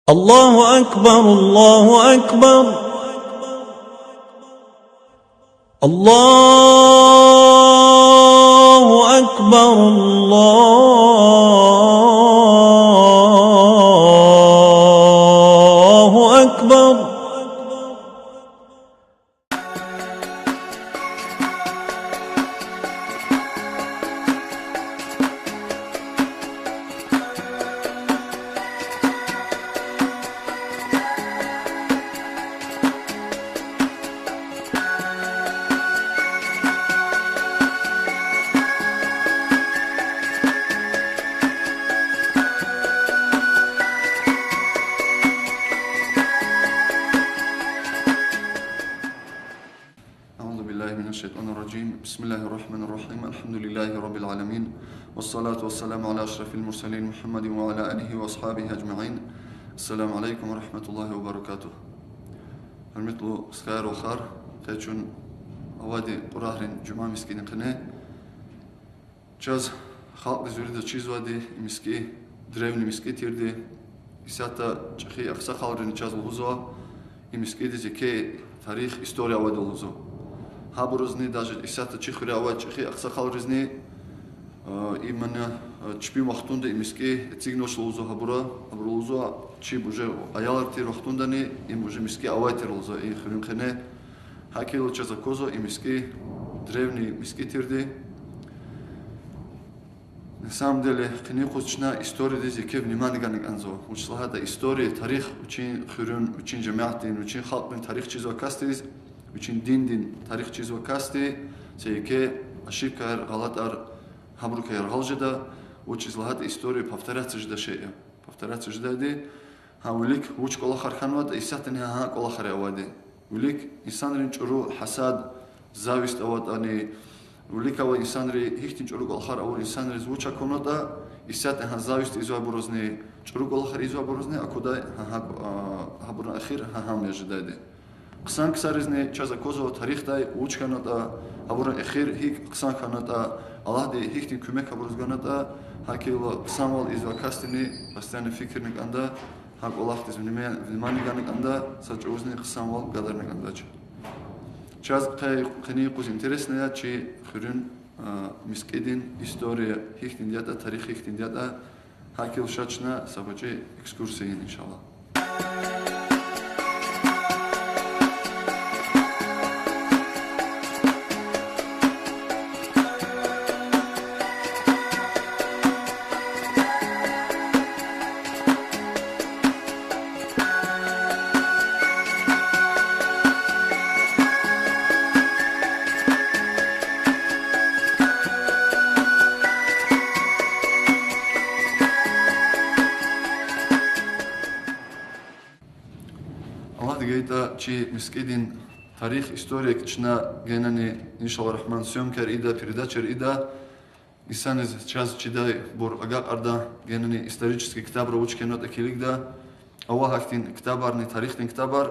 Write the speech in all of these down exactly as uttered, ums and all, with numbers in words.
الله أكبر، الله أكبر. الله أكبر، الله أكبر. أعوذ بالله من الشيطان الرجيم. بسم الله الرحمن الرحيم. الحمد لله رب العالمين. والصلاة والسلام على أشرف المرسلين محمد وعلى آله وأصحابه أجمعين. السلام عليكم ورحمة الله وبركاته. Гьуьрметлу стхаяр-вахар, къе чун авайди Кьурагьрин жуьмя мискӀиндин къене. Чаз халкьдиз вирида чизвайди, и мискӀин, древний мискӀин тирди, исятда чӀехи агъсакъалрини чаз лугьузва, и мискӀиндиз еке тарих, история авайди лугьузва. Гьабурузни, даже исятда чи хуьре авай чӀехи агъсакъалризни, э, именно, э, чпин вахтунда и мискӀин эцигнавач лугьузва гьабура, гьабуру лугьузва, чи уже аялар тир вахтундани им уже мискӀин авай тир лугьузва, и хуьруьн къене. ГьакӀ хьайила чаз аквазва и мискӀин древний мискӀин тирди. На самом деле, къенин юкъуз чна историядиз еке внимание гана кӀанзава. Вучиз лагьайтӀа история, тарих вичин хуьруьн, вичин жемятдин, вичин халкьдин тарих чизвай касдиз, вичин диндин тарих чизвай касди, са еке ошибкаяр, гъалатӀар, гьабурукай яргъал жеда, вучиз лагьайтӀа история повторяться жедай шей я. Повторяться жедайди. Гьа вилик вуч кӀвалахар хьанватӀа, исятдани гьа, гьа кӀвалахар я авайди. Вилик инсанрин чӀуру гьасад, зависть аватӀани, вилик авай инсанри гьихьтин чӀуру кӀвалахар авур инсанриз вуч акунватӀа, исятда гьа зависть ийизвайбурузни, чӀуру кӀвалахар ийизвайбурузни аквадай гьа, гьа, а, гьабурун эхир гьа, гьам я жедайди. Хъсан ксаризни чаз аквазва тарихдай вуч хьанватӀа, гьабурун эхир гьикӀ хъсан хьанватӀа, Аллагьди гьихьтин куьмек гьабуруз ганватӀа, гьакӀ хьайила хъсанвал ийизвай касдини постоянно фикирна кӀанда, гьа кӀвалахдиз внима-, внимание гана кӀанда, са чӀавузни хъсанвал гадарна кӀандач. Чаз къе-, къенин юкъуз интересно я чи хуьруьн, а, мискӀиндин история гьихьтинди ятӀа, тарих гьихьтинди ятӀа, гьакӀ хьайила ша чна са гъвечӀи экскурсия ийин, иншаллагь. Аллагьди гайитӀа, чи мискӀиндин тарих, история чна генани, иншаллагь рагьман, съёмкаяр ийида, передачаяр ийида. Инсанриз чаз чидайбур агакьарда, генани исторический ктабра вуч кхьенватӀа килигда. Ава гьахьтин ктабарни, тарихдин ктабар.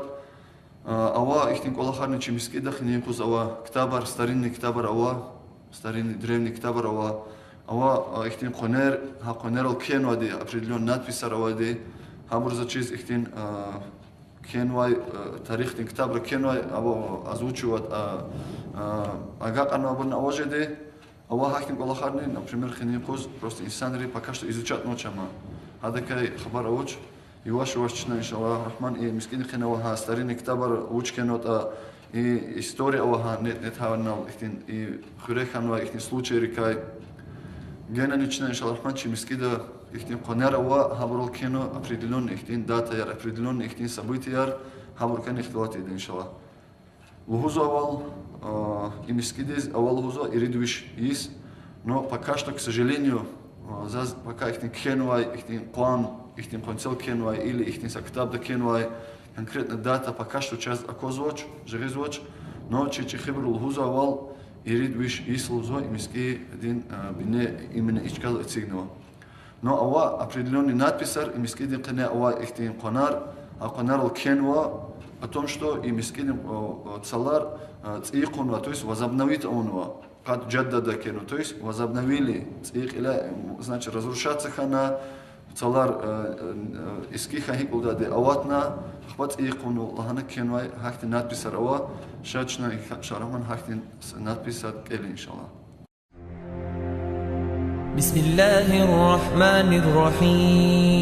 А, ава ихьтин кӀвалахарни чи мискӀинда къенин юкъуз ава ктабар, старинный ктабар ава, старинный, древний ктабар ава. Ава, а, ихьтин къванер, гьа къванерал кхьенвайди, определённый надписар авайди. Гьабур заз чиз ихьтин, а, кхьенвай, а, тарихдин ктабра кхьенвай, ава озвучивать, а, а, агакьарнавайбурни ава жеди. Ава гьахьтин кӀвалахарни, например, къенин юкъуз просто инсанри пока что изучатьнавач ама. Гьадакай хабар авач, яваш-яваш чна, иншаллагь рагьман, и мискӀиндин къене ава гьа старинный ктабар вуч кхьенватӀа, и история ава гьа, нет, нет, гьанал ихьтин, и хуьре хьанвай ихьтин случайрикай. Генани чна, иншаллагь рагьман, чи мискӀинда ихьтин къванер ава, гьабурал кхьенва определённый ихьтин датаяр, определённый ихьтин событияр, гьабурукайни ихтилат ийида, иншаллагь. Лугьузвайвал, а, и мискӀиндиз ава лугьузва ирид виш йис, но пока что, к сожалению, а, заз пока ихьтин кхьенвай, ихьтин къван, ихьтин къванцел кхьенвай или ихьтин са ктабда кхьенвай конкретно дата пока что чаз аквазвач, жагъизвач, но чи чӀехибуру лугьузвайвал ирид виш йис лугьузва и мискӀиндин, а, бине именно и чкадал эцигнава. Но ава определённый надписар и мискӀиндин къене ава ихьтин къванер, а къванерал кхьенва о том, что и мискӀиндин, о, о, цлар, а, цӀийи хъувунва, то есть возобновить авунва, къад жадда кхьенва, то есть возобновили, цӀийи кьиляй, м, значит, разрушаться хьана, Цалар, э, э, иски хьайи гьикӀ лугьудайди аватна, ахпа цӀийи къуну лагьана кхьенвай гьахьтин надписар ава, ша чна и ха-, Шарагьман гьахьтин с-, надписар кӀела, иншаллагь. بسم الله الرحمن الرحيم.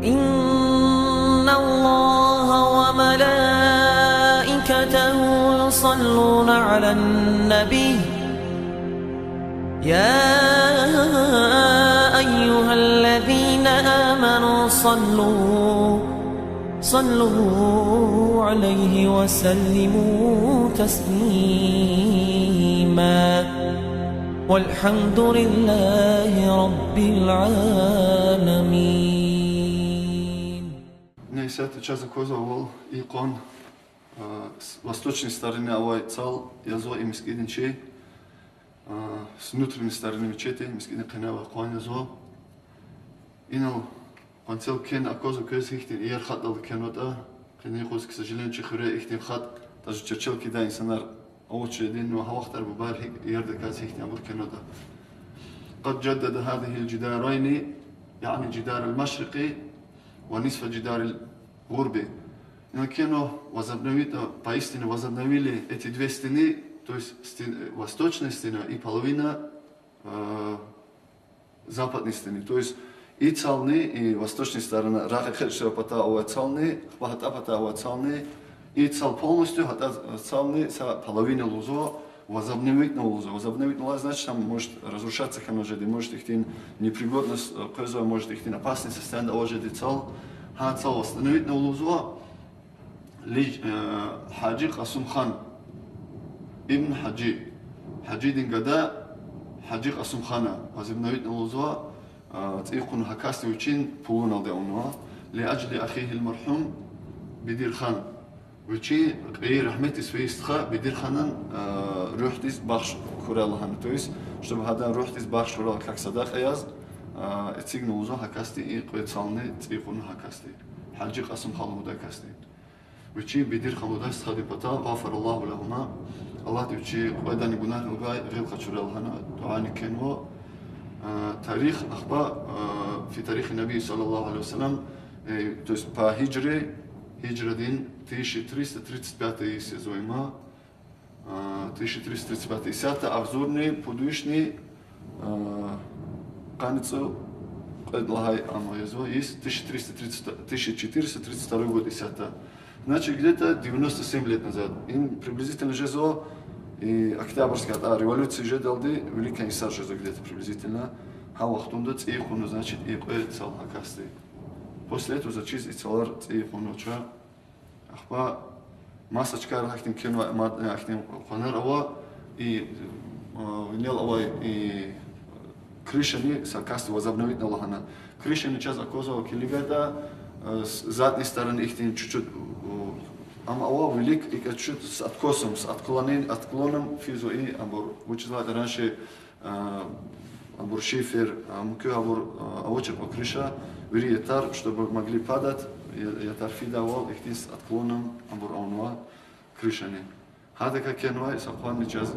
إن الله وملائكته يصلون على النبي. يا أيها الذين آمنوا صلوا، صلوا عليه وسلموا تسليما. والحمد لله رب العالمين. Нейсат чаз аквазва авал и къван, а, с-, восточный стороны авай цал язва и мискӀиндин чи, а, с внутренней стороны мечети, мискӀиндин къене авай къван язва. Инал къванцел кхьена аквазва квез гьихьтин иер хатӀдал кхьенватӀа, къенин юкъуз, к сожалению, чи хуьре ихьтин хатӀ, даже черчелкидай инсанар авач жедин, ну, гьа вахтара бубайри гьикӀ иердаказ гьихьтин абур кхьенватӀа. قد جدد هذه الجدارين، يعني جدار المشرق ونصف جدار الغرب. Ина кхьенва возобновить, поистине возобновили эти две стены, то есть стен-, восточная стена и половина, э, западной стены. То есть и цални, и восточная сторона, ракъи экъечӀзавай пата авай цални, ахпа гьатӀа пата авай цални, и цал полностью, гьатӀа цални са половина лугьузва, возобновить авунва лугьузва. Возобновить авунва, значит, там может разрушаться хьанвай жеди, может ихьтин непригодность, э, къвезвай, может ихьтин опасный состояниеда авай жеди цал, гьа цал восстановить авунва лугьузва. Лич-, э, Гьажи Кьасумхан ибн Гьажи. Гьажидин гада Гьажи Кьасумхана возобновить авунва лугьузва, э, цӀийи къуну гьа касди вичин пулуналди авунва. لأجل أخيه المرحوم Бедирхан. Вичи кьейи рагьметдиз фейи стха Бедирханан, э, руьгьдиз бахш хьурай лагьана. То есть, чтобы гьадан руьгьдиз бахш хьурай как садакьа яз, э, эцигна лугьузва гьа касди и кьве цални, цӀийи къуну гьа касди. Гьажи Кьасумхан лугьудай касди. Вичи Бедирхан лугьудай стхадин патал, غفر الله لهما, Аллагьди вичи кьведани гунагьрилай гъил къачурай лагьана дуьани кхьенва. Э, тарих, ахпа, э, في تاريخ النبي صلى الله عليه وسلم, э, то есть по гьижре, гьижрадин тысяча триста тридцать пятый йис язва им, э, тысяча триста тридцать пятый исятда, агъзурни пуд вишни, э, къанни цӀу кьвед лагьай ам язва, йис тысяча триста тридцать, тысяча четыреста тридцать второй год исятда. Значит, где-то девяносто семь лет назад. Им приблизительно жезва, и Октябрьская, а, революция жедалди виликан йисар жезва где-то приблизительно. Гьа вахтунда цӀийи къуну, значит, и кьве цал гьа касди. После этого заз чиз и цалар цӀийи къунвача. Ахпа маса чкайра гьахьтин кхьенвай мад-, гьахьтин къванар ава, и, э, винел авай и крышани са касди возобновить авуна лагьана. Крышани чаз аквазва килигайтӀа, э, с-, задней стороны ихьтин чуть-чуть, э, ам ава вилик, икӀ чуть с откосом, с отклонен-, отклоном физва и абур. Вучиз лагьайтӀа раньше, э, абур шифер, э, муькуь абур, э, авачир кьван крыша, вири ятар, чтобы могли падать, я-, ятар фидайвал, ихьтин с отклоном абур авунва крышани. Гьадакай кхьенвай са къванни чаз, э,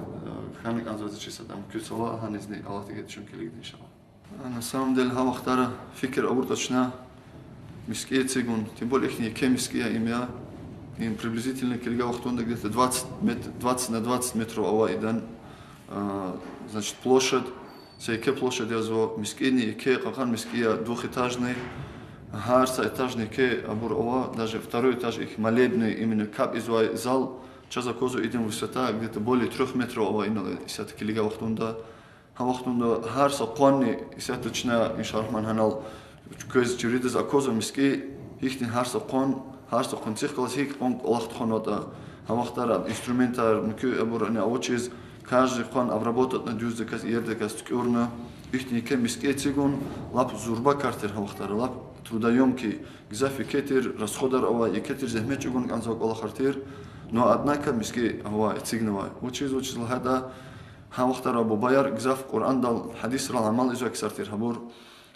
хьана кӀанзава заз чи сад, ам куь цала гьанизни Аллагьди гайитӀа чун килигда, иншаллагь. На самом деле, гьа вахтара фикир авуртӀа чна, мискӀи эцигун, тем более ихьтин еке мискӀи я им я, им приблизительно килигай вахтунда где-то двадцать мет-, двадцать на двадцать метров ава идан, э, значит, площадь, са еке площадь язва, мискӀини еке, кьакьан мискӀи я, двухэтажный, гьар са этажни еке абур ава, даже второй этаж ихьтин молебный, именно капӀ ийизвай зал, чаз аквазва идин высота где-то более трёх метров ава инал исятда килигай вахтунда. Гьа вахтунда гьар са къванни исятда чна, иншаллагь, гьанал квез чи виридаз аквазва мискӀи, гьихьтин гьар са къван, гьар са къванцихъ галаз гьикӀ кьван кӀвалах тухванватӀа. Гьа вахтара инструментар, муькуь абурни авачиз, каждый къван обработатьна, дуьздаказ, иердаказ туькӀуьрна, ихьтин еке мискӀи эцигун, лап зурба кар тир гьа вахтара, лап трудоёмкий, гзаф еке тир расходар авай, еке тир зегьмет чӀугуна кӀанзавай кӀвалахар тир, но, однако, мискӀи авай, эцигнавай. Вучиз, вучиз лагьайтӀа, гьа вахтара бубаяр гзаф Къуръандал, гьадисрал амал ийизвай ксар тир гьабур.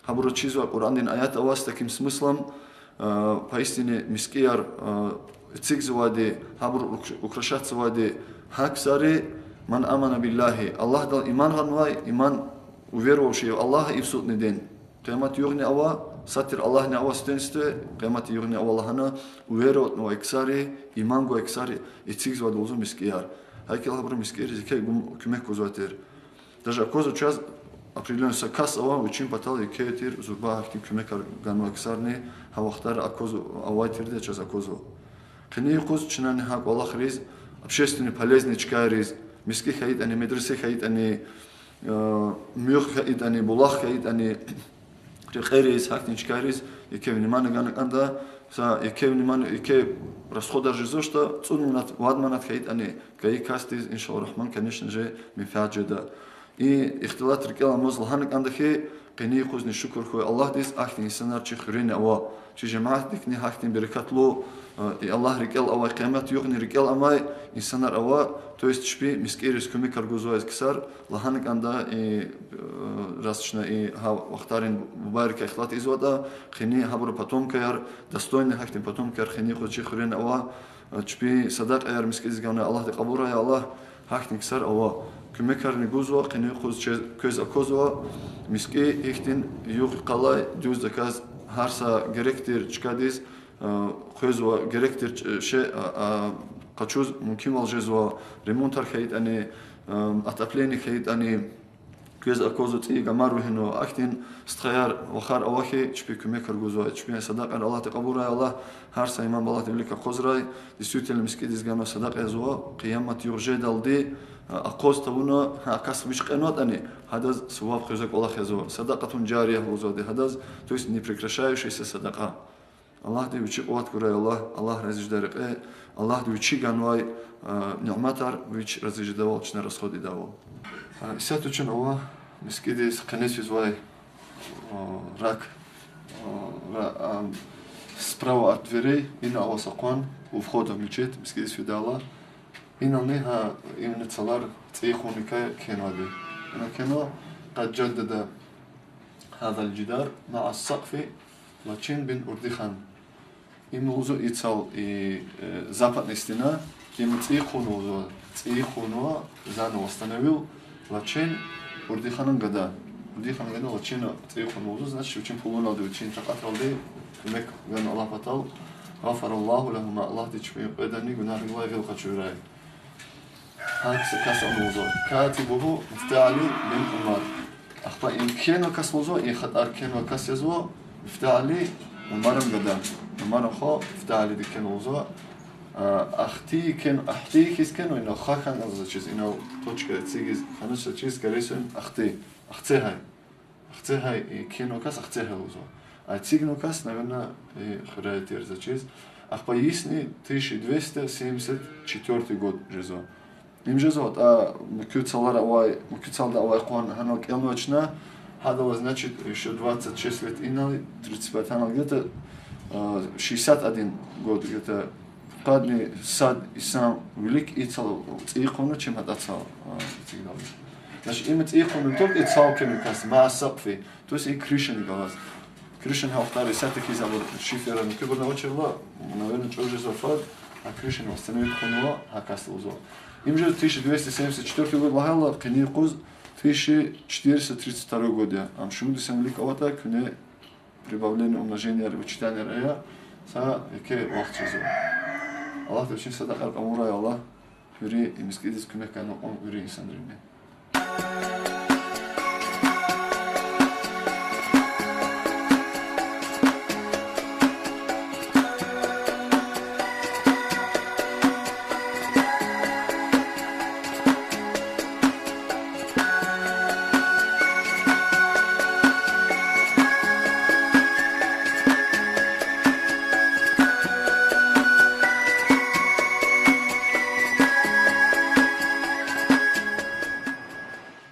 Гьабура чизвай Къуръандин аят авай с таким смыслом, э, поистине мискӀияр, э, эцигзавайди, гьабур ук-, украшатьзавайди гьа ксари, من آمن بالله, Аллагьдал иман гъанвай, иман Уверовавчи я Аллагь, им судный день. Къиямат югъни ава, сад тир Аллагьни ава, сифтени-сифте, къиямат югъни ава лагьана, увероватӀнавай ксари, иман гвай ксари эцигзавайди лугьузва мискӀинар. ГьакӀ хьайила абуру мискӀинриз еке гум-, куьмек гузвай тир. Даже аквазва чаз, определённый са кас ава, вичин патал еке тир зурба гьахьтин куьмекар ганвай ксарни гьа вахтара акваз-, авай тирди чаз аквазва. Къенин юкъуз чна гьа кӀвалахриз, общественный полезный чкайриз, мискӀин хьайитӀани, медресе хьайитӀани, э, муьгъ хьайитӀани, булах хьайитӀани, рекьериз, гьахьтин чкайриз еке внимание гана кӀанда, са еке внимание, еке расходар жезвачтӀа, цӀуд манат, вад манат хьайитӀани, гайи касдиз, иншаллагь рагьман, конечно же, менфят жеда. И ихтилат рикӀел амаз лагьана кӀанда хьи, къенин юкъузни шукур хьуй Аллагьдиз, ахьтин инсанар чи хуьруьни ава. Чи жемятдикни гьахьтин берекатлу, э, и Аллагь рикӀел авай, къиямат югъни рикӀел амай инсанар ава, то есть чпи мискӀинриз куьмекар гузвай ксар, лагьана кӀанда, и, э, раз чна и гьа вахтарин бубайрикай ихтилат ийизватӀа, къенин гьабурун потомкаяр, достойный гьахьтин потомкаяр къенин юкъуз чи хуьруьни ава, э, чпи садакьаяр мискӀиндиз ганвай Аллагьди кьабулрай, Аллагь, гьахьтин ксар ава. Куьмекарни гузва, къенин юкъуз чаз квез аквазва, мискӀин ихьтин югъ йикъалай дуьздаказ гьар са герек тир чкадиз, э, къвезва, герек тир ч-, шей, а, а, къачуз мумкинвал жезва, ремонтар хьайитӀани, э, отопление хьайитӀани, квез аквазва, цӀийи гамар вегьенва, ахьтин стхаяр, вахар ава хьи, чпи куьмекар гузвай, чпин садакьаяр Аллагьди кьабулрай, Аллагь гьар са иман баладин вилик акъвазрай, действительно мискӀиндиз ганвай садакьа язва, къиямат югъ жедалди, а, акъваз тавуна, гьа кас вич кьенватӀани, гьадаз суваб хуьзвай кӀвалах язва, садакьатун жария лугьузвайди гьадаз, то есть не прекращающаяся садака. Аллагьди вичи къуват гурай, Аллагь, Аллагь рази жедай рекье, Аллагьди вичи ганвай, а, ниматар вич рази жедайвал чна расход ийидайвал. А, исятда чун ава мискӀиндиз къенез физвай, а, рак, а, ра-, а, справа от дверей, ина ава са къван, у входа в мечеть, мискӀиндиз фидайла. Инал ни гьа, имни цлар цӀийи хъунникай кхьенвайди. Ина кхьенва: قد جدد هذا الجدار مع السقف لاتشين بن أردخان. Им лугьузва и цал, и, э, западная стена, им цӀийи хъунва лугьузва, цӀийи хъунва, заново восстановил, латшин Урдиханан гада. Урдиханан гада лачина цӀийи хъунва лугьузва, значит, вичин пулуналди, вичин такьатралди куьмек гана Аллагь патал. غفر الله لهما, Аллагьди чпин кьведани гунагьрилай гъил къачурай. Гьа са кас ава лугьузва كاتبه مفتاح علي بن عمر. Ахпа им кхьенва кас лугьузва, и хатӀар кхьенва кас язва مفتاح علي, Умаран гада. Умаран хва مفتاح عليди кхьенва лугьузва. А, ахти кхьен-, ахти хьиз кхьенва, ина ха хьана заз чиз, инал точка эцигиз хьанач заз чиз, скорее всего, ахти. Ахцегьай. Ахцегьай, и кхьенва кас Ахцегьай лугьузва. А эцигнава кас, наверно, и хуьряй тир заз чиз. Ахпа йисни тысяча двести семьдесят четвёртый год жезва. Им жезва, атӀа муькуь цалара авай, муькуь цалда авай къван гьанал кӀелнавай чна, гьадалай, значит, ещё двадцать шесть лет инал, тридцать пять гьанал, где-то, а, шестьдесят один год, где-то, къадни сад йисан вилик и цал цӀийи хъувуна, чем гьатӀа цал, а, эцигдалди. Значит, им цӀийи хъувуна только и цал кхьенва кас, مع السقف, то есть и крышани галаз. Крышани гьа вахтара исятда хьиз абур шиферни куьбурни авачирла, наверно, чӀур жезва фад, а крышани восстановить хъувунва гьа кас лугьузва. Им же тысяча двести семьдесят четвёртый год лагьайла, къенин юкъуз тысяча четыреста тридцать второй год я. Ам шумуд йисан вилик аватӀа, куьне прибавление, умножение, вычитание ая, са еке вахт жезва. Аллагьди вичин садакьаяр кьабулрай, Аллагь, вири и мискӀиндиз куьмек гана кьван вири инсанрини.